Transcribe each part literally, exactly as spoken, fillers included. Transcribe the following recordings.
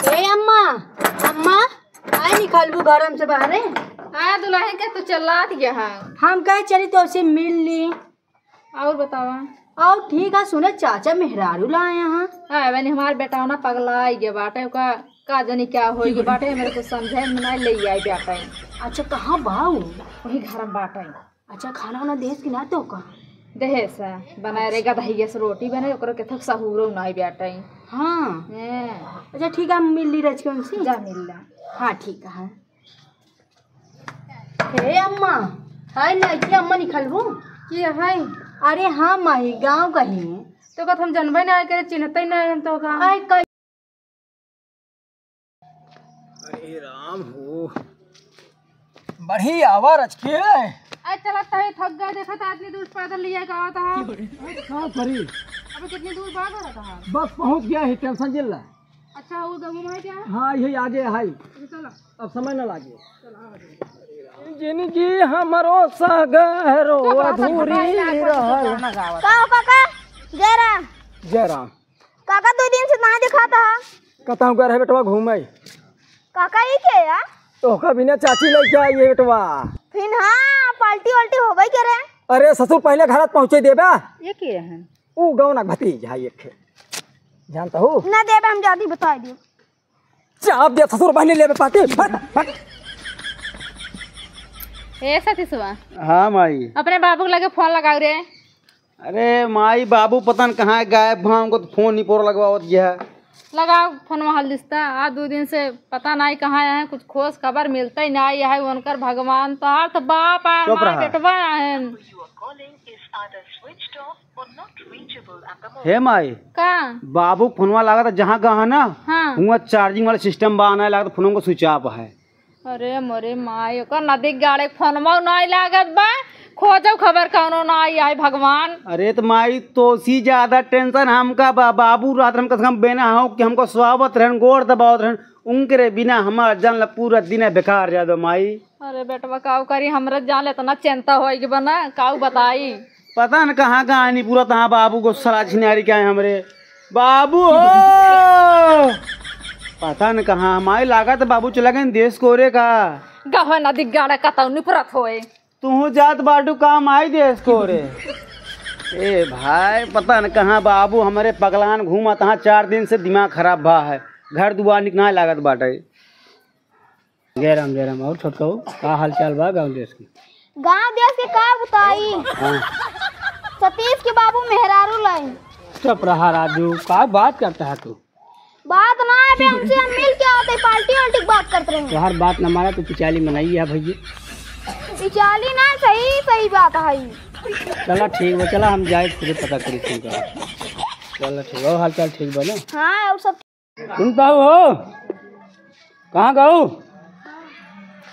ए अम्मा, अम्मा, आइ निकलबू घरम से बाहरे? आ दुल्हन के तो चलात गया है। हम कहे चली तो उसे मिल ली। और बतावा? और ठीक है, सुने चाचा मेहरारू लाए हैं। आ, मैंने हमार बेटा ना पगला आई गया बाटे, ओका का जानी क्या हो गया बाटे, मेरे को समझे में नहीं ले आई बाटे। अच्छा, कहाँ बाऊ? वही घर में बाटे। अच्छा, खाना वाना देहेस कि ना तो का? देहेस, बनाए रे गदहिया से रोटी बने, ओकरो के थक सहूरो ना आई बाटे। हाँ। हैं। अच्छा, ठीक है, हम मिल ली रच के उनसे। जा मिल ला। हाँ, ठीक है। हे अम्मा, हाय लड़की अम्मा निकलबू? के है? अरे हाँ माई, गाँव कहीं। तो कत हम जनबे ना करे, चिन्हते ना हम तो का। आय क- अरे राम हो, बढ़ी आवा रच के। आज चला तहे थक गए, देखा तो आदमी दूर पैदल लिया का आवत है। का करी? अबे कितनी दूर बात हो रहा था? बस पहुँच गया ही, टेंशन जिन ला। अच्छा, वो गंगू भाई क्या है? हाँ, यही आगे है। अच्छा, चलो। अब समय न लागे। जिंदगी हमरो सगरो अधूरी रहल। का हो काका? जय राम। जय राम। काका, दो दिन से ना दिखाता है। कतहूँ गए रहे बेटवा घूमे। काका, ये के है? तोहका बिना चाची लेके आई है बेटवा। फिर हाँ, पार्टी वाल्टी होबे करे। अरे ससुर, पहले घर पहुँचे देबा। ये के है? ऊ गौना भतीज है एक। जानता हो? ना देबे, हम जल्दी बताई दियो। चाप दे ससुर, बहने लेबे पाती। फट, फट। ए सतीशवा। हाँ माई। अपने बाबू के लगे फोन लगाओ रे। अरे माई, बाबू पता न कहाँ गायब भा, उनको तो फोन ही पर लगवावत गया है। लगाओ फोन वहाँ दिसता। आज दो दिन से पता नहीं कहाँ है, कुछ खोज खबर मिलता ही नहीं है। उनकर भगवान तो हाथ बाप है, चुप हमार रहा। बेटवा है। You are calling is either switched off or not reachable at the moment। हे माई, का? बाबू फोनवा लागत जहाँ गहा ना, हाँ। हुआ चार्जिंग वाला सिस्टम बा, ना लागत फोन को स्विच ऑफ है। अरे मोरे माई, ओकर नदी गाड़े फोनवा नहीं लागत बा, खोजो खबर कौनो नहीं आई भगवान। अरे तो माई, तोसी ज्यादा टेंशन हमका बा, बाबू रात हमका हम बेना हो कि हमको स्वावत रहन, गोड़ दबावत रहन, उनकरे बिना हमार जान ला पूरा दिन बेकार जात बा माई। अरे बेटवा, काऊ करी, हमरे जान ले इतना चिंता होई के बना, काऊ बताई। पता न कहाँ कहाँ नहीं पूरा तहाँ बाबू को सला छिनारी के आए हमरे। बाबू हो! पता न कहाँ हमारे लागत बाबू चला गए देश कोरे का। गहवा नदी गाड़ा कतौनी पुरत होए। तू जात बाटू काम आई देश कोरे। ए भाई, पता न कहाँ बाबू हमरे पगलान घूमत हाँ, चार दिन से दिमाग खराब भा है, घर दुआर निक ना लागत बाटे। जय राम, जय राम। और छोटकऊ, का हाल चाल बा गाँव देश की? गाँव देश के का बताई? हाँ। सतीश के बाबू मेहरारू लाई। चुप रहा राजू, का बात करता है तू? बात ना है बे, हमसे हम मिल के आते, पार्टी वार्टी की बात करते रहे। तोहार बात न माना, तू पिचाली मनाई है भैया। पिचाली ना, सही सही बात है। चला ठीक बा, चला हम जाए खुदे पता करी तुमका। चला ठीक बा, और हाल चाल ठीक बा ना? हाँ, और सब सुनता हो? कहाँ गऊ?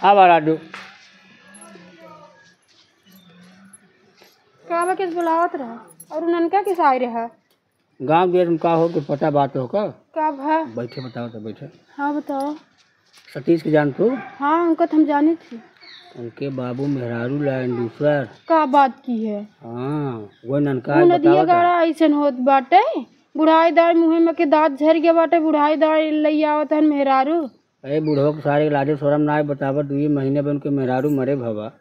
आ बा राजू। का बा, किस बुलावत रहा? और उनका किस आए रहा? गाँव देश में का हो के पता बात हो का? का भा? बैठे बताओ तो बैठे। हाँ बताओ। सतीश के जान तू? हाँ, उनका तो हम जानी थी। उनके बाबू मेहरारू लाइन दूसर। का बात की है? हाँ, वो ननका वो है, नदिया बतावत है। गाड़ा ऐसन होत बाटे। बुढ़ाई दाई मुँहे में के दाँत झर गया बाटे, बुढ़ाई दाई लई आवत हन मेहरारू। अरे बूढ़ो के सारे के लाजो शरम ना आए, बतावा, दुई महीने बन के मेहरारू मरे भवा।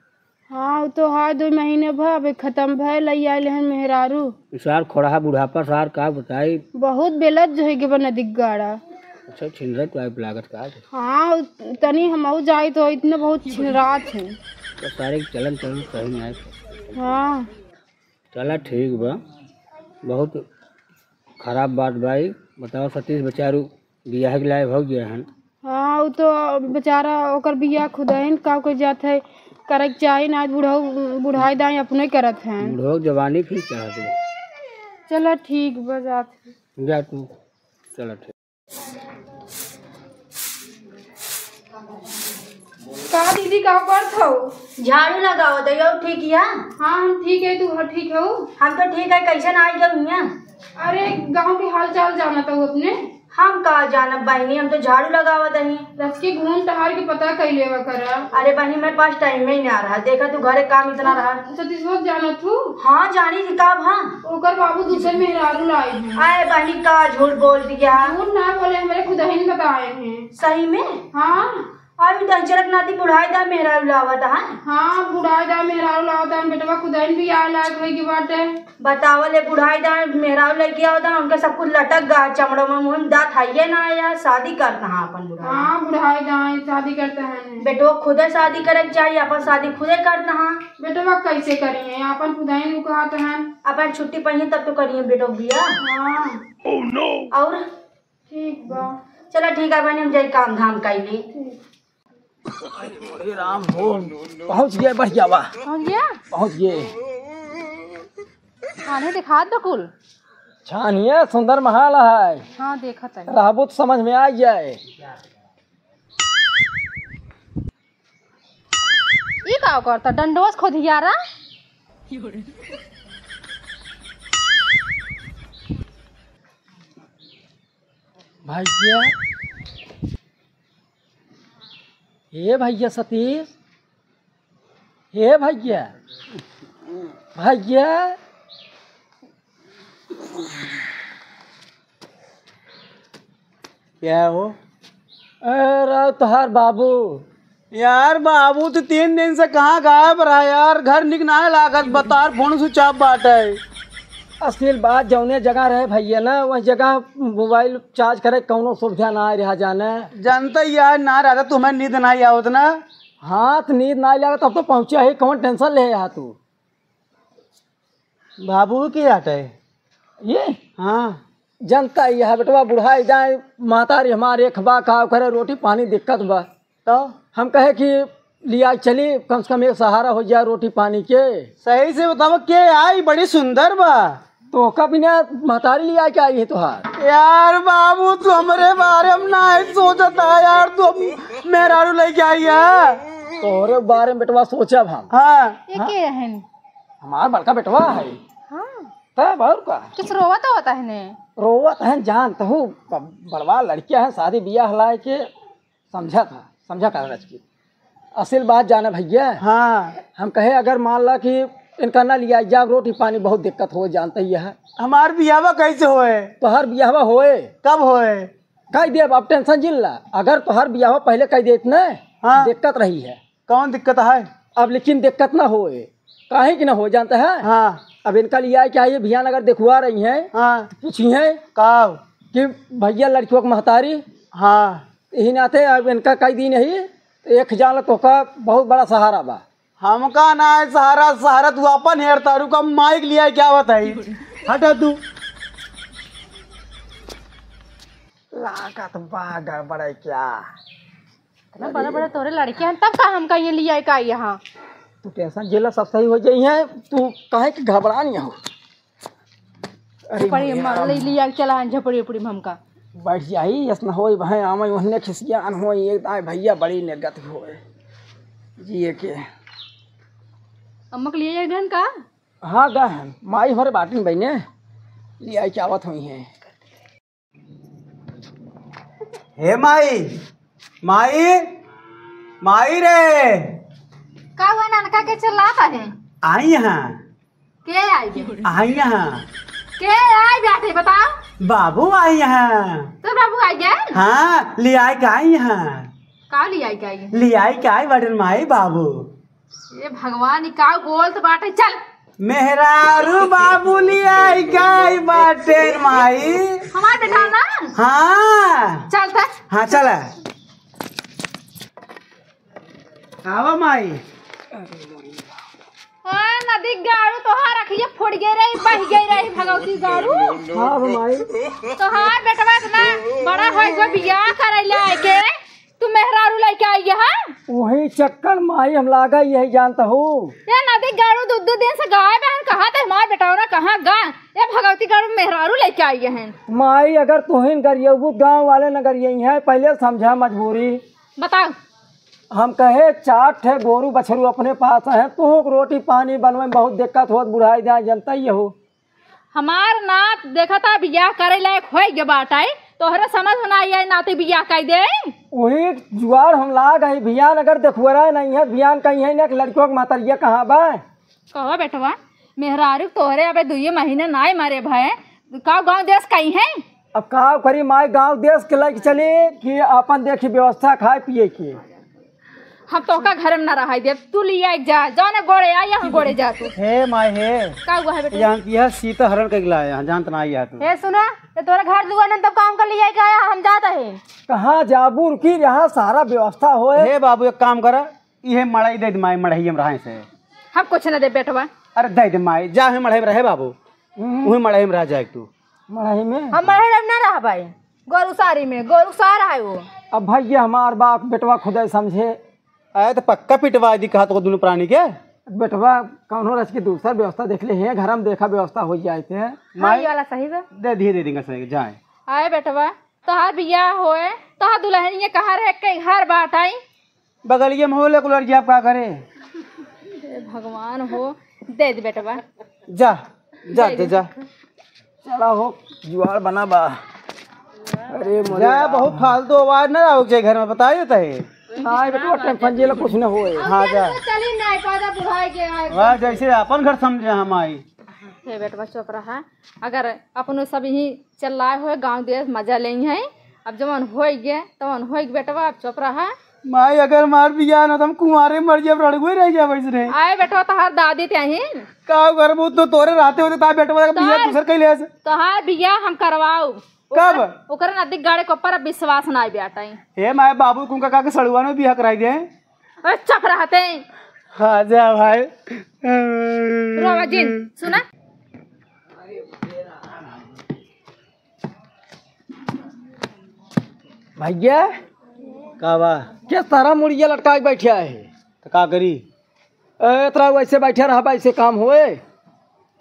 हाँ, वो तो है, दुई महीने भा, अबे खत्म भय, लई आइल हन मेहरारू। ई सार खोड़हा बुढ़ापा सार का बताई। बहुत बेलत जो है के बना दिग्गाड़ा। अच्छा, छिनरत टाइप लागत का? हाँ, तनी हमहू जाई तो इतने बहुत छिनरात है। तो सारे के चलन चलन सही ना है। हाँ। चला ठीक बा, बहुत खराब बात बा ई। बताओ सतीश बेचारू बियाह के लायक हो गया हन। हाँ, उ तो बेचारा ओकर बियाह खुदहिन का कोई जात है, करे के चाही ना, बुढ़ऊ, बुढ़ाई दाई अपने करत हैं। बुढ़ऊ जवानी फिर चढ़ा दे। चला ठीक बा, जात है। जा तू, चला ठीक। का दीदी, का करत हऊ? झाड़ू लगावत हई, और ठीक है? हाँ, हम ठीक है, तू ठीक हऊ? हम तो ठीक है, कैसन आई गऊ हियाँ? अरे, गाँव के हाल चाल जानत हऊ अपने? हम का जानब बहिनी, हम तो झाड़ू लगावत हई। रचके घूम टहर के पता कइ लेवा करा। अरे बहिनी, मेरे पास टाइम ही ना रहा, देखा तू घरे काम इतना रहा। अच्छा, सतीश बहुत जानत हू? हाँ जानी थी, का भा? ओकर बाबू दूसरे मेहरारू लाए हैं। अरे बहिनी, का झूठ बोल दिया? झूठ ना बोले, हमरे खुदहिन बताए हैं। सही में? हाँ। अभी तो अचरक नाती बुढ़ाई दा मेहरारू लावत है। हाँ, बुढ़ाई दा मेहरारू लावत है, बेटवा खुदहिन भी आए लायक होई की बाटे। बतावल, ए बुढ़ाई दा मेहरारू लइके आवत है, उनका सब कुछ लटक गा, चमड़ो में, मुँह में दाँत हइये ना आया, शादी करत है अपन बुढ़ाई। हाँ, बुढ़ाई दा शादी करत है। बेटवा खुदे शादी करे के चाहिए, अपन शादी खुदे करत है। बेटवा कैसे करिए, अपन खुदहिन कहत है। अपन छुट्टी पाइए तब तो करिए बेटो बिया। हाँ। और ठीक बा। चला ठीक है बहनी, हम जाई काम धाम कइली। ठीक। अरे राम हो, पहुँच गए, बढ़िया बा। पहुँच गया? पहुँच गए। छानी दिखात बा कुल। छानिए सुंदर महल है। हाँ, देखत है। रहबू तो समझ में आ जाए। ई का करता? डंडोस खोदियारा। भैया, हे भैया सतीश, हे भैया, भैया। क्या हो? अरे तोहार बाबू। यार बाबू तो तीन दिन से कहाँ गायब रहा यार, घर निक ना लागत, बतार फोन स्विच ऑफ बाटे। असल बात जौने जगह रहे भैया ना, वही जगह मोबाइल चार्ज करे कौनो सुविधा ना रहा जाने। जानता ही यार ना रहता तुम्हें नींद ना आवत ना। हाँ तो नींद ना लागत, अब तो पहुँचा ही, कौन टेंशन ले यहाँ तू? बाबू के आटे? ये? हाँ। जनता यह बेटवा बुढ़ाई जाए, महतारी हमार एक बा, का करे, रोटी पानी दिक्कत बा। तो? हम कहे कि लिया चली, कम से कम एक सहारा हो जाए रोटी पानी के। सही से बतावा, के आई? बड़ी सुंदर बा। तो का बिना महतारी लिया के आई है तोहार? यार बाबू, तू हमरे बारे में ना सोचता यार, तू हम मेहरारू लेके आई है। तोहरे बारे में बेटवा सोचब हम। हाँ। ये के हन? हमार बड़का बेटवा है। हाँ। तब और का? किस रोवत होता है ने? रोवत है, जानत हूँ, ब-, बड़वा लड़किया है, शादी बियाह लाए के समझा था, समझा कर रच की। असल बात जाना भैया। हाँ। हम कहे अगर मान ला कि इनका ना लिया जाब, रोटी पानी बहुत दिक्कत हो, जानते ही है। हमार बियाहवा कैसे होए? तोहर बियाहवा होए। कब होए? कह देब, अब टेंशन जिन ला। अगर तोहर बियाहवा पहले कह देत न, हाँ। दिक्कत रही है। कौन दिक्कत है? अब लेकिन दिक्कत ना होए, काहे कि ना हो, जानते हैं? हाँ। अब इनका लिया क्या, ये भियान अगर देखुआ रही हैं, हाँ। पूछी हैं का? कि भैया लड़कियों के महतारी, हाँ। यही नाते अब इनका कई दिन ही, तो एक जान ला तोका बहुत बड़ा सहारा बा। हमका ना है सहारा, सहारा तू अपन हेर तारू का माइक लिया क्या बताई? हटा तू। लागत बा गड़बड़ है क्या? इतना बड़ा बड़ा तोरे लड़के हैं, तब का हमका ये लिया का यहाँ? तू टेंशन जेला, सब सही हो जाई है, तू काहे के घबरा नहीं हो? अरे झपड़ी भैया। मार ले लिया चला है झपड़ी उपड़ी में हमका। बैठ जाई, यस न होई भाई, आवे ओहने खिसियान होई, एक दाई भैया बड़ी निर्गत होए। जिए के। अम्मा के लिए गहन का? हाँ गहन, माई हमारे बाटिन बहने, लिया के आवत हुई हैं। हे माई, माई, माई रे। का हुआ ननका के चिल्लात है? आई यहाँ। के आई गे? आई यहाँ। के आई बाटे बताओ? बाबू आई यहाँ। तो बाबू आई गे? हाँ, लियाई के आई यहाँ। का लियाई के आई? लियाई के आई बाटे माई बाबू। ए भगवान, ई का बोलत बाटे? चल। मेहरारू बाबू लियाई के आई बाटे माई। हमार बेटा ना? हाँ। चल त। हाँ, चला। आवा माई। हाँ, नदी गाड़ू तोहार अखिए फुट गई रही, बह गई रही भगवती गाड़ू। हाँ, माई। तोहार बेटवा इतना बड़ा होई गो बियाह करे ले आए के। तू मेहरारू लेके आई है? वही चक्कर माई हम लागा यही जानता हूँ। ये नदी गाड़ू दू दू दिन से गायब है, कहाँ थे हमार बेटौरा, कहाँ गा? ये भगवती गाड़ू मेहरारू लेके आई है। माई अगर तुहिन गरियबू गाँव वाले न गरियई हैं, पहले समझा मजबूरी। बताओ। हम कहे चार ठे गोरू बछरू अपने पास हैं, तुहूँ के रोटी पानी बनवे में बहुत दिक्कत होत, बुढ़ाई जाए जनता ही हो। हमार नात देखा था बियाह करे लायक होई गए बाटाई, तोहरे समझ में ना आई, नाती बियाह कइ दे। वही जुआड़ हम लाग है, भियान अगर देखुअरा नहीं है, भियान कहीं है ना कि लड़कियों के महतरिया कहाँ बा? कहो बेटवा, मेहरारू तोहरे अबे दुइये महीने नाय मरे भए, का गाँव देश कहीं है? अब का करी माई, गाँव देश के लइके चली कि अपन देखी व्यवस्था खाए पिए की? हम तोहका घर में ना रहाई देब, तू लिया एक जा, जाने गोड़े आ या हम गोड़े जा तू। हे माई हे, का हुआ है बेटा? यहाँ की है सीता हरण कइ लाए, यहाँ जानत ना आई है तू। हे सुना, ये तोरा घर दुआर न तब काम कर लिया क्या, हम जाता है। कहाँ जाबू, रुकी, यहाँ सारा व्यवस्था होए। हे बाबू, एक काम कर, इहे मड़ई दे दे माई, मड़ई हम रहे से। हम कुछ न दे बेटवा। अरे दे दे माई, जा है मड़ई में रहे बाबू, हम्म। उहे मड़ई में रह जाए तू। मड़ई में? हम मड़ई में ना रह भाई, गोरु सारी में, गोरु सार है वो। अब भाई ये हमार बाप बेटवा खुदे समझे। अरे तो पक्का पिटवा दी कहा तो दोनों प्राणी के। बेटवा कौनो रच के दूसर व्यवस्था देख ले हैं, घर में देखा व्यवस्था हो जाए थे। हाँ, माई, ये वाला सही बा। दे दिए, दे देंगे सही, जाए। आए बेटवा, तोहार बियाह होए, तोहार दुल्हनिया कहाँ रहे, के घर बाटइ? बगलिए में होले कुलर जी, आप का करे? हे भगवान हो, दे दे बेटवा। जा, जा, दे जा, दे। जा। चला हो, जुआड़ बना बा। अरे मोरे जा, राम। बहुत फालतू आवाज ना आवे के चाही घर में, बताई देता है। हाँ, बेटवा, टेंशन जेला कुछ ना होए। हाँ, जा। चली ना, पौधा बुढ़ाई के आए। वाह, जैसे अपन घर समझे हम आई। हे बेटवा, चुप रहा। अगर अपनो सब यहीं चिल्लाए हुए गाँव देश मजा लेई हैं। अब जवन होई गे, तवन होई गे बेटवा, अब चुप रहा। माई, अगर मार बियाह ना, तो हम कुंवारे मर जाब, रड़ुए रह जाब ऐसे रे। आए बेटवा, तोहार दादी ते अहिन। का करबू तो तोरे रहते होते, ता बेटवा का बियाह तोहार दूसर कैले से। तोहार बियाह हम करवाऊ। कब? ओकर, ओकर नदी गाड़े के ऊपर अब विश्वास ना आवे बेटा। हे माई, बाबू कुंका का के सड़ुआ में बियाह कराई दे। ए, चुप रहते। हाँ, जा भाई। रोवा जिन, सुना। भैया, का बा? के सारा मुड़िया लटका के बैठा है? तो का करी? ए, तोरा वैसे बैठे रहा, वैसे काम होए।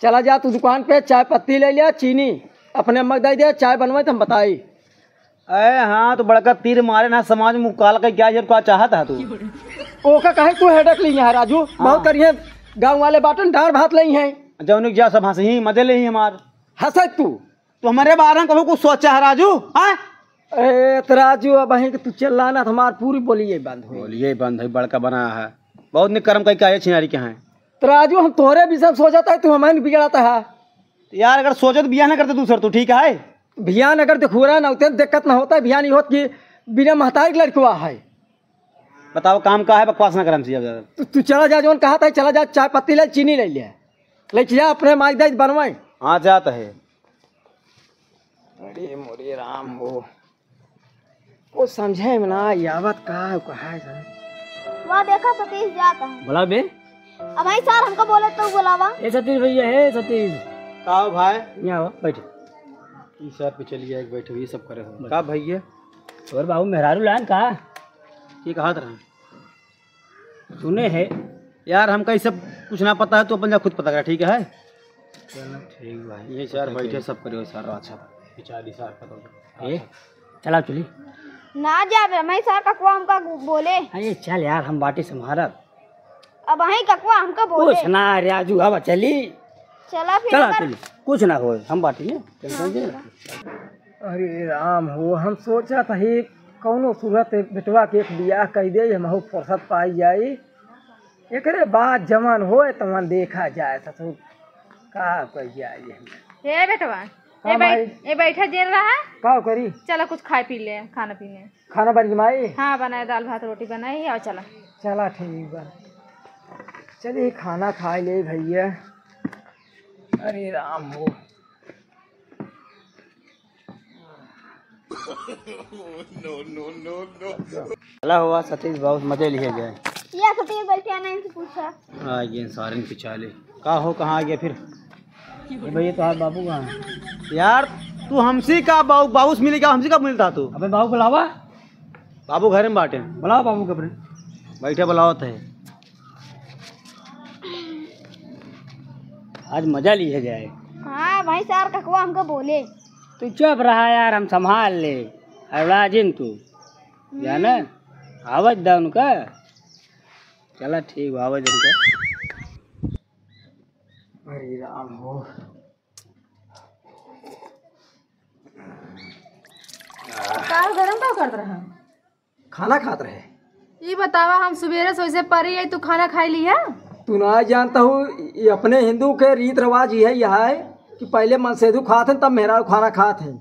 चला जा तू दुकान पे, चाय पत्ती ले लिया, चीनी अपने अम्मा के दे दे, चाय बनवाई तो हम बताई। अरे हाँ, तो बड़का तीर मारे ना समाज में, काल का क्या जब का चाहत है तू? ओका काहे तू हेडक ली है राजू? हाँ। बहुत करिए गाँव वाले बाटन डार भात लई हैं। जौन जा सब हंस ही मजे ले ही हमार। हंसत तू। तो हमारे बारे में कहूँ कुछ सोचा है राजू? हाँ? ए, तो राजू, अब अहीं के तू चिल्लाना तो हमार पूरी बोलिए बंद हुई। बोलिए बंद है, बड़का बना है। बहुत निक कर्म कई के आए छिनारी के हैं। तो राजू, हम तोहरे विषय में सोचत है, तू हमें बिगड़त है। यार, अगर सोचत बियाह ना करते दूसर, तू ठीक है? बियाह अगर देखुरा ना होते, दिक्कत ना होता। बियाह नहीं होत कि बिना महतारी के लड़कवा है। बताओ, काम का है, बकवास ना कर हमसे ज्यादा। तू, तू चला जा, जौन कहा था, चला जा, चाय पत्ती ले, चीनी ले ले, ले जा अपने माई दाई बनवाए। हाँ, जात है। अरे मोरे राम हो, कुछ समझे में ना आवत का है, का है सर? वहाँ देखा सतीश जाता है। बुला बे। अब भाई सर हमको बोले तो बुलावा। ए सतीश भैया, हे सतीश। का हो भाई? यहाँ आओ, बैठ। ई सर पे चलिए, एक बैठो, ये सब करे हो। बैठ। का भैया? और बाबू मेहरारू लान का? ये कहा तरह? सुने है। यार, हमका ई सब कुछ ना पता है, तू अपन जा खुद पता कर, ठीक है? चलो, ठीक भाई। ये चार बैठे सब करियो, सारा अच्छा। बिचारी सार पता है। ए, चला चली। ना जाबे, मैं सर ककुआ हमका बोले। अरे चल यार, हम बाटी संभारब। अब वहीं ककुआ हमका बोले। कुछ ना राजू, अब चली। चला फिर चला अगर चली, कुछ ना होए, हम बाटी में। हाँ, चल। अरे राम हो, हम सोचत ही कौनो सूरत बेटवा के एक बियाह कइ दे, हमहू फुर्सत पाई जाई। एकरे बाद जवन होए तवन देखा जाए ससुर, का कइ जाए हम। ए बेटवा, हाँ ए बै-, माई। ए बैठा जेल रहा। का करी? चला कुछ खाए पी ले, खाना पीने। खाना बन गई माई? हाँ बनाए, दाल भात रोटी बनाई और चला। चला ठीक बा, चलिए खाना खाए ले भैया। अरे राम हो। चला हुआ सतीश, बहुत मजे लिए जाए। या सतीश बैठे हैं, इनसे पूछा। आ गए सारे इनके चाले। का हो, कहाँ आ गया फिर? ए भैया, तोहार बाबू कहाँ है? यार, तू हमसे का बाबू, बाबू से मिले क्या, हमसे का मिलता तू? अबे बाबू बुलावा। बाबू घर में बाटे। बुलाओ बाबू के अपने। बैठे बुलावत है। आज मजा लिए जाए। हाँ भाई, सर ककुआ हमको बोले। तू चुप रहा यार, हम संभाल ले। अड़बड़ा जिन तू। जाना? हम्म। आवत दा उनका। चला ठीक बा, आवत दा उनका। हरे राम हो। करत रहा? खाना खात रहे। ई बतावा, हम सुबेरे से वैसे परी आई, तू खाना खाई ली है? तू ना जानता हूँ, ये अपने हिंदू के रीत रिवाज ये है, यह है कि पहले मनसेधु खात हैं, तब मेहरारू खाना खात हैं।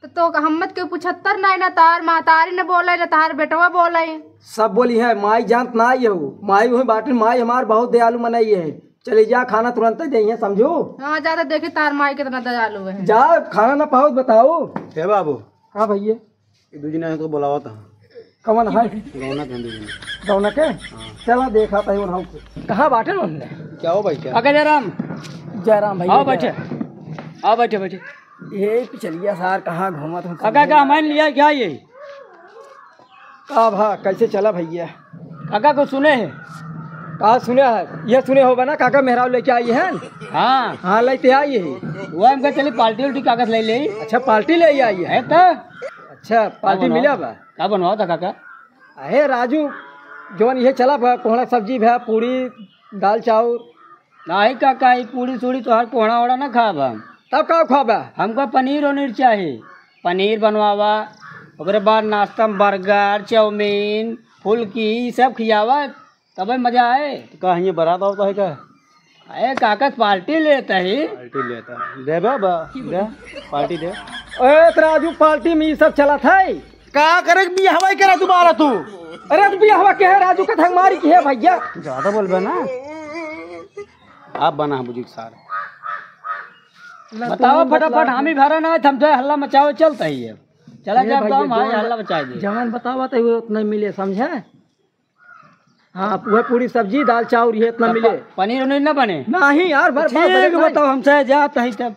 तो, तो हम मत के पूछत्तर ना, ना तार महतारी न बोले, ना तार बेटवा बोले। सब बोली है, माई जानत ना ये हो, माई वही बाटिन, माई हमार बहुत दयालु मनई है। चली जा, खाना तुरंत दे है, समझू? हाँ, जा तो देखी तार माई कितना दयालु है। जा, खाना ना पाओ, बताओ। हे बाबू। हाँ भैया। ये दू जना तो बुलावा था। कौन है? गौना के दू जना। गौना के? हाँ। चला देखा था उन्हों को। कहाँ बाटे उन्होंने? क्या हो भाई, क्या? काका जयराम। जयराम भैया, आओ जय। बैठे। आओ बैठे, बैठे। ये पिछलिया सार कहाँ घूमत हो? काका का हमारे लिया क्या ये? का भा, कैसे चला भैया? काका को सुने है? का सुने है? ये सुने होबा ना, काका मेहरारू लेके आई है। हाँ। हाँ, लेते आई है। वो हमका चली पार्टी उल्टी कागज ले ले। अच्छा, पार्टी ले आई है? है तो। अच्छा, पार्टी बनवा। मिला बा? का बनवावा था काका? अहे राजू, जवन ये चला बा, कोहड़ा सब्जी भा, पूरी, दाल चाउर। नाही काका, ई पूरी सूरी तोहार कोहड़ा ओहड़ा ना खाब हम। तब का खाबा? हमका पनीर उनीर चाही, पनीर बनवावा, ओकरे बाद नाश्ता में बर्गर, चाउमीन, फुल्की, ई सब खियावा, तबे मजा आए। तो का हियाँ बारात आवता है का? अरे काका, पार्टी लेता ही। पार्टी लेता। देबे बा, दे, पार्टी दे। ए, त राजू, पार्टी में ई सब चलत है? का करे के बियाहवा के राजू बारा तू? अरे, तू बियाहवा के है राजू, कथक मारी के है भैया? ज्यादा बोलबे ना। आप बना है बुजुर्ग सार। बतावा फटाफट, हामी भरा ना, हम तो हल्ला मचावे चलता ही है। चला ए जा भैया, गाँव में जवन हल्ला मचा दे। जवन बतावा तो वो उतना मिले, समझे? हाँ, वह पूरी सब्जी, दाल, चाउर, ये इतना अब मिले। प-, पनीर उनीर ना बने? नहीं यार, बर-, ठीक बात बने के भाई। बताओ हमसे, जा तहीं तब।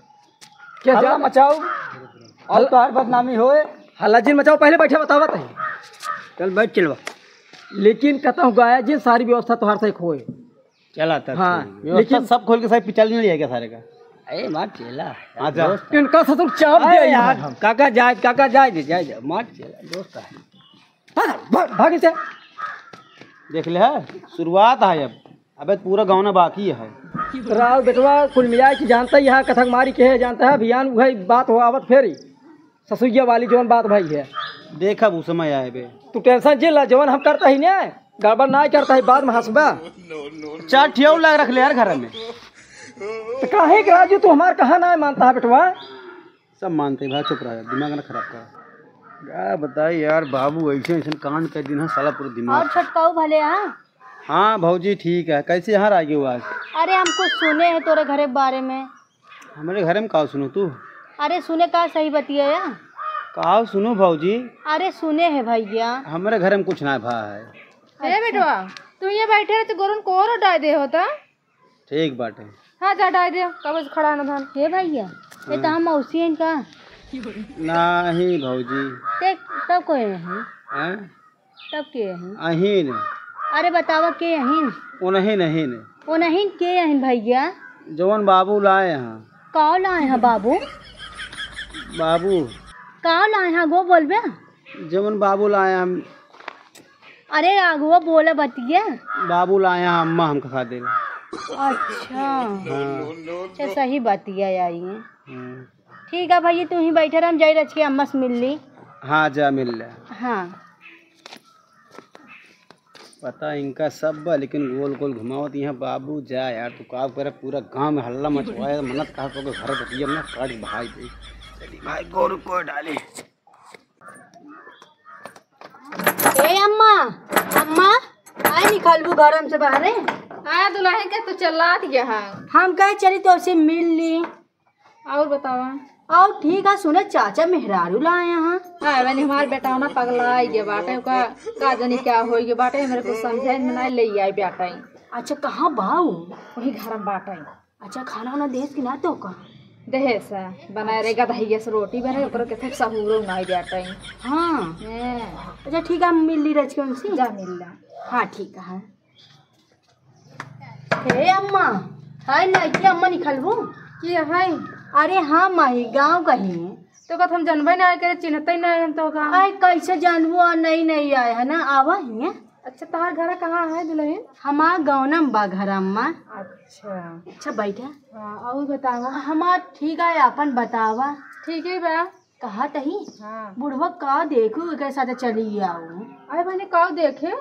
क्या हल्ला जा? मचाओ, और हल-, तोहार बदनामी होए। हल्ला जिन मचाओ, पहले बैठा बतावा तहीं। चल बैठ, चलवा। लेकिन कहता हूँ गाया जिन, सारी व्यवस्था तोहार से होए। चला तब हाँ, ठीक। व्यवस्था लेकिन सब खोल के सारे पिचाली नहीं लिया क्या सारे का? अरे मार चेला। हाँ, जा। दोस्त है। इनका ससुर चाप अरे दिया यार, यार। काका जाए, काका जाए दे, जाए दे, मार चेला, दोस्त है। भाग, भाग, भाग इसे। देख ले, है, शुरुआत है अब। अबे पूरा गाँव ना बाकी है। राव बेटवा कुल मिला के जानता ही है, कथक मारी के है, जानता है, अभियान वही बात हो आवत फेरी। ससुइया वाली जौन बात भई है। देखब उ समय आए बे। तू tension जिन ला, जौन हम करता ही ने, गड़बड़ नाहीं करता ही, बाद में हँसबा। चार ठियाऊ लाग रख ले यार घर में। तो काहे के राजू तू हमार कहा नाहीं मानता है बेटवा? सब मानते हैं भाई, चुप रहा, दिमाग ना खराब कर। का बताई यार, बाबू ऐसे ऐसे कांड कर दिन है, साला पूरा दिमाग। और छोटकाऊ भले हाँ? हाँ भौजी ठीक है, कैसे यहाँ आ गई आज? अरे हम कुछ सुने हैं तोरे घरे के बारे में। हमरे घरे में का सुनू तू? अरे सुने का सही बतिया या? का सुनू भौजी? अरे सुने है भैया। हमरे घरे में कुछ ना भा है। ए अच्छा। बेटवा, तू ये बैठे रहे तो गोरन को और डाय दे होता। ठीक बाटे। हाँ जा डाय दे, कब से खड़ा न धन। हे भैया, ये तो हाँ। हम मौसी हैं का? नहीं भौजी। ते तब कोई नहीं। हैं? तब के अहिन? अहिन। अरे बतावा के अहिन? ओनहिन अहिन। ओनहिन के अहिन भैया? जवन बाबू लाए हैं। का लाए हैं बाबू? बाबू। का लाए हैं गो बोलबे? जवन बाबू लाए हैं हम। अरे आगुआ बोला बतिया। बाबू लाए हैं अम्मा हमका खा दे। अच्छा। हाँ। अच्छा सही बतिया आई है। हाँ। ठीक है भैया, तू ही बैठे रह, हम जाई रच के अम्मा से मिल ली। हाँ, जा मिल ले। हाँ। पता इनका सब बा, लेकिन गोल गोल घुमावत यहाँ बाबू जा यार, तू का करे, पूरा गांव में हल्ला मचवाए, मनत कहा को घर बतिया में काट भाई दे। चली भाई, गोरू को डाले। ए अम्मा, अम्मा, आई निकलबू घर से बाहरे? आ दुल्हन के तू चलात गया है। हम कहे चली तो उसे मिल ली। और बतावा? और ठीक है, सुने चाचा मेहरारू लाए हैं। हाँ, मैंने हमारे बेटा ना पगला आई गया बाटे, ओका का जानी क्या हो गया बाटे, मेरे को समझे में नहीं ले आई बेटा। अच्छा, कहाँ बाऊ? वही घर में बाटे। अच्छा, खाना वाना देहेस कि ना तो का? देहेस, बनाए रे गदहिया से रोटी बने, ओकरो के थे सहूरो नहीं बेटा। हाँ। हैं। अच्छा, ठीक है, हम मिल ली रच के उनसे। जा मिल ला। हाँ, ठीक है। हे अम्मा, हाय नाइकी अम्मा निकलबू? के है? अरे हाँ माई, गाँव का ही। तो का हम जनबे ना करे, चिन्हते ही ना हम तो का। आय कैसे जानबू, आ नई नई आए है ना, आवा ही है। अच्छा, तहार घर कहाँ है दुल्हन? हमार गाँव ना बा घर अम्मा। अच्छा। अच्छा बैठा। हाँ, और बतावा। हमार ठीक है, अपन बतावा। ठीक है बा। कहा तही? हाँ। बुढ़वा का देखू, एकर साथे चली आऊ। अरे बहनी, का देखे?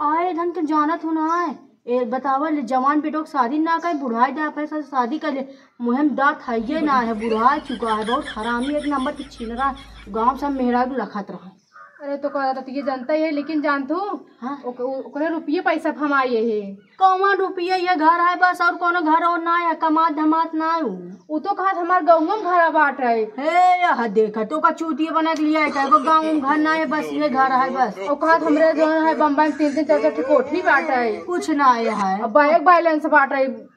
आए धन के जानत हो ना है। ए, बतावा ले, जवान बेटो के शादी ना करे, बुढ़ाई दे अपने साथ शादी कर ले। मुँह में दाँत हइये ना है, बुढ़ा चुका है, बहुत हरामी, एक नंबर के छिनरा, गाँव सब मेहरारू लखत रहे। अरे तो कहत तो ये जनता ही है, लेकिन जानत हो, हाँ? ओक-, ओ-, ओकरे रुपये पैसा फमाए है। कौन रुपये? ये घर है बस, और कोनो घर और ना है, कमात धमात ना है उ। उ तो कहत हमार गौंवा में घर बाटे। हे, यह देखा, तो का चूतिया बना के लिया है, का? गाँव में घर ना है, बस ये घर है बस। ओ कहत हमरे जो है बम्बई में तीन तीन चार चार ठे कोठी बाटे। कुछ ना है। अब बैंक बैलेंस बाटे।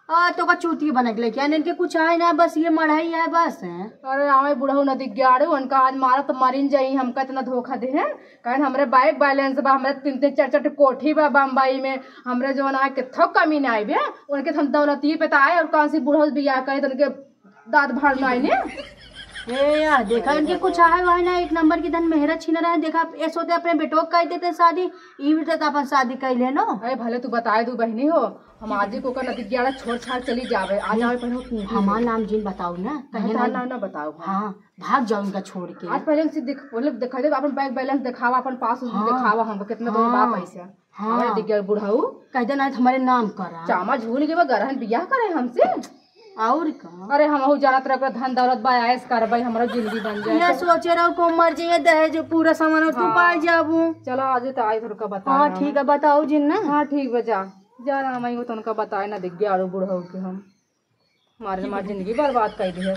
आ, तो का चूतिया बना के लेके आए, इनके कुछ आए ना, बस ये मढ़ाई है बस। अरे आवे बुढ़ऊ नदी ग्याड़ू, उनका आज मारा तो मरिन जाई, हमका इतना धोखा दे हैं। कहन हमरे बैंक बैलेंस बा, हमरे तीन तीन चार चार ठे कोठी बा बम्बई में, हमरे जो ना किथो कमी ना आइबे, उनके हम दौलतिये पे तो आए और कौन सी बुढ़ऊ बियाह करे तो उनके दाँत भाड़ में आइने। ए यार, देखा इनके कुछ आए वाए ना, एक नंबर की धन मेहरा छीन रहा है। देखा, ए सोते अपने बेटो का कर देते शादी, ई भी तो अपन शादी कर लेनो। अरे भले तू बताए दू बहनी हो, हम आज ही को का नदी ग्यारह छोड़ छाड़ चली जावे, आ जावे पहले तू। हमार नाम जिन बताओ ना, कहे हमार ना। नाम ना बताओ, हाँ। हाँ, भाग जाओ इनका छोड़ के। आज पहले उनसे दिख-, पहले दिखा दे, अपन बैंक बैलेंस दिखावा, अपन पासबुक हाँ। दिखावा हमको, कितना तो बा हाँ। पैसा। हाँ। हमारे दिख गया बुढ़ऊ। कह देना है तो हमारे नाम करा। चामा झूल के बा, गरहन बियाह करे हमसे। और का? अरे हमहू जानत रहे ओकरा धन दौलत बा, ऐश करबै, हमरो जिंदगी बन जाए। ये सोचे रहो को मर जाइए दहेज पूरा सामान तू हाँ। पाई जाबू। चलो आज तो आई थोड़ा बता हाँ, ना। ठीक है, बताओ जिन ना। हाँ, ठीक बा, जा। जा ना, मैं तो उनका बताए ना दिख गया और बुढ़ऊ के हम। हमारे, हमारी जिंदगी बर्बाद कर दी है।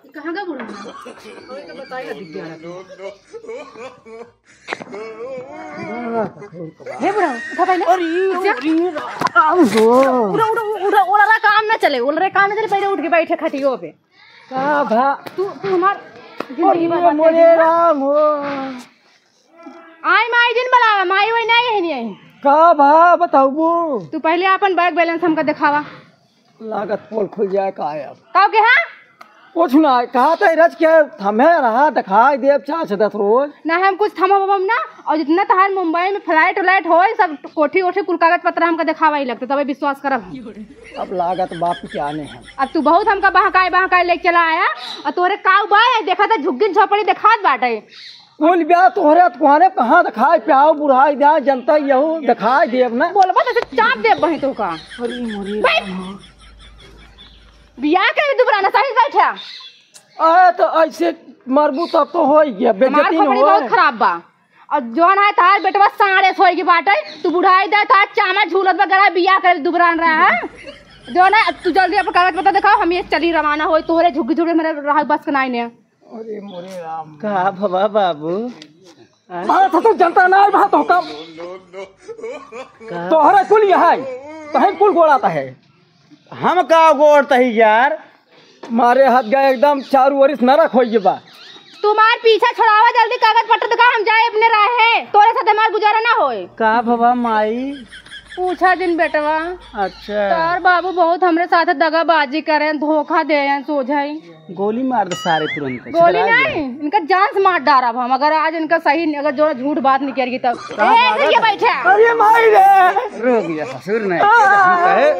ये कहाँ गया बूढ़ा? कोई तो बताई ना दिख गया ना। हे बूढ़ा, उठा पहले। अरे, उठा। अरे, राम हो। उड़ा, उड़ा, उड़ा, उड़ा रे काम ना चले, उड़ा रे काम ना चले, पहले उठ के बैठे खटियो पे। का भा? तू, तू हमार जिंदगी अरे, बर्बाद कर मोरे दी ना। राम हो। आई माई जिन बुलावा, माई वही नहीं है, नहीं है। का भा बताऊबू? तू पहले अपन बैंक बैलेंस हमका दिखावा। लागत पोल खुल जाए का है अब? का के हाँ? कुछ ना, कहा था रच के थमे रहा, दिखाई देब चार से दस रोज। ना हम कुछ थमा बम ना, और जितना तहार मुंबई में फ्लाइट व्लाइट होई, सब कोठी ओठी कुल कागज पत्र हमका दिखावा ही लगता, तबे विश्वास करब हम। अब लागत बाप के आने हैं। अब तू बहुत हमका बहकाए बहकाए लेके चला आया, और तोहरे काऊ बा, देखा था झुग्गिन झोपड़ी दिखात बाटे। कुल ब्याह तोहरे अतकुआरे कहाँ दिखाई प्याऊ बुढ़ाई द्या जनता यहू दिखाई देब ना। बोलबा तो चाप देब बही तो का। अरे मोरी भाई। राम। बियाह के भी दुबराना सही बैठा। अरे तो ऐसे मरबू तब तो हो ही गया, हमार बेइज्जती न खोपड़ी होए। बहुत खराब बा। और जौन है तार बेटवा साढ़े सोई की बाटे, तू बुढ़ाई दे तार चामा झूलत बा गला बियाह करे दुबरान रहा है। जौन है तू जल्दी अपन कागज पत्तर दिखाओ, हम ये चली रवाना होई, तोहरे झुग्गी झुग्गी मेरे रहा बस के नाई ने। अरे मोरे राम। का भवा बाबू? हाँ? बात तो जनता ना है, बात हो कम। का? तोहरे कुल यहाँ है, तहे कुल गोड़ाता है। हम का गोड़ता है यार? मारे हाथ गए एकदम चारू ओर से नरक होई बा। तुम्हार पीछा छोड़ावा, जल्दी कागज पत्र दिखा, हम जाए अपने राहे, तोरे साथ हमार गुजारा ना होए। का भवा माई? पूछा जिन बेटवा। अच्छा। तार बाबू बहुत हमरे साथ दगाबाजी करें, धोखा दें, सोझाई। गोली मार दे सारे तुरंत। गोली छितरा नहीं, गया। इनका जान से मार डारब हम, अगर आज इनका सही, अगर जो झूठ बात निकल गई तब। कहाँ ए, भागा इधर ये था? बैठा। अरे माई रे। रुक गया ससुर ने। आ। कहे,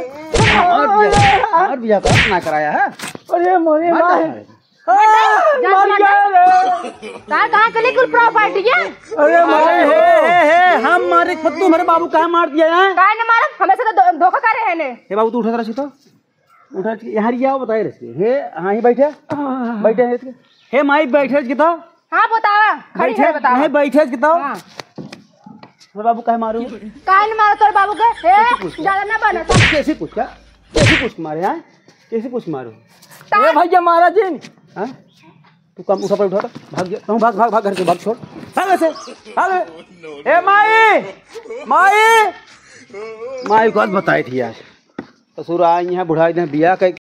और बिया, और बिया बात ना कराया है। अरे मोरे माई। मार दे। आ, जा, मर जा, गया रे। कहाँ, कहाँ चली कुल प्रॉपर्टी है? अरे माई अरे हो। हे, हे, हे, हम मारे खुद तू मेरे बाबू काहे मार दिया है? काहे न मारब? हमें से तो धो-, धोखा करे है ने। हे बाबू तू उठा जरा सी तो। उठा के यहाँ रिया बताए रहे। हे, हाँ ही बैठे। हाँ। बैठे हैं इसके। हे माई बैठे की तो। हाँ बतावा। खड़ी बैठे, है बतावा। नहीं बैठे की तो। हाँ। मेरे बाबू काहे मारो? काहे न मारो तोर बाबू के? हे, कैसे पूछ? ज्यादा ना बनो। कैसे पूछ क्या? कैसे पूछ मारे हैं? कैसे पूछ मारो? ता- ए भैया मारा जिन। हाँ? तू कम उठा पर उठा, भाग जा, तू भाग, भाग, भाग घर से, भाग, छोड़, भाग ऐसे, भाग। ए माई, माई, माई को आज बताई थी यार। ससुर आई यहाँ बुढ़ाई दे बिया के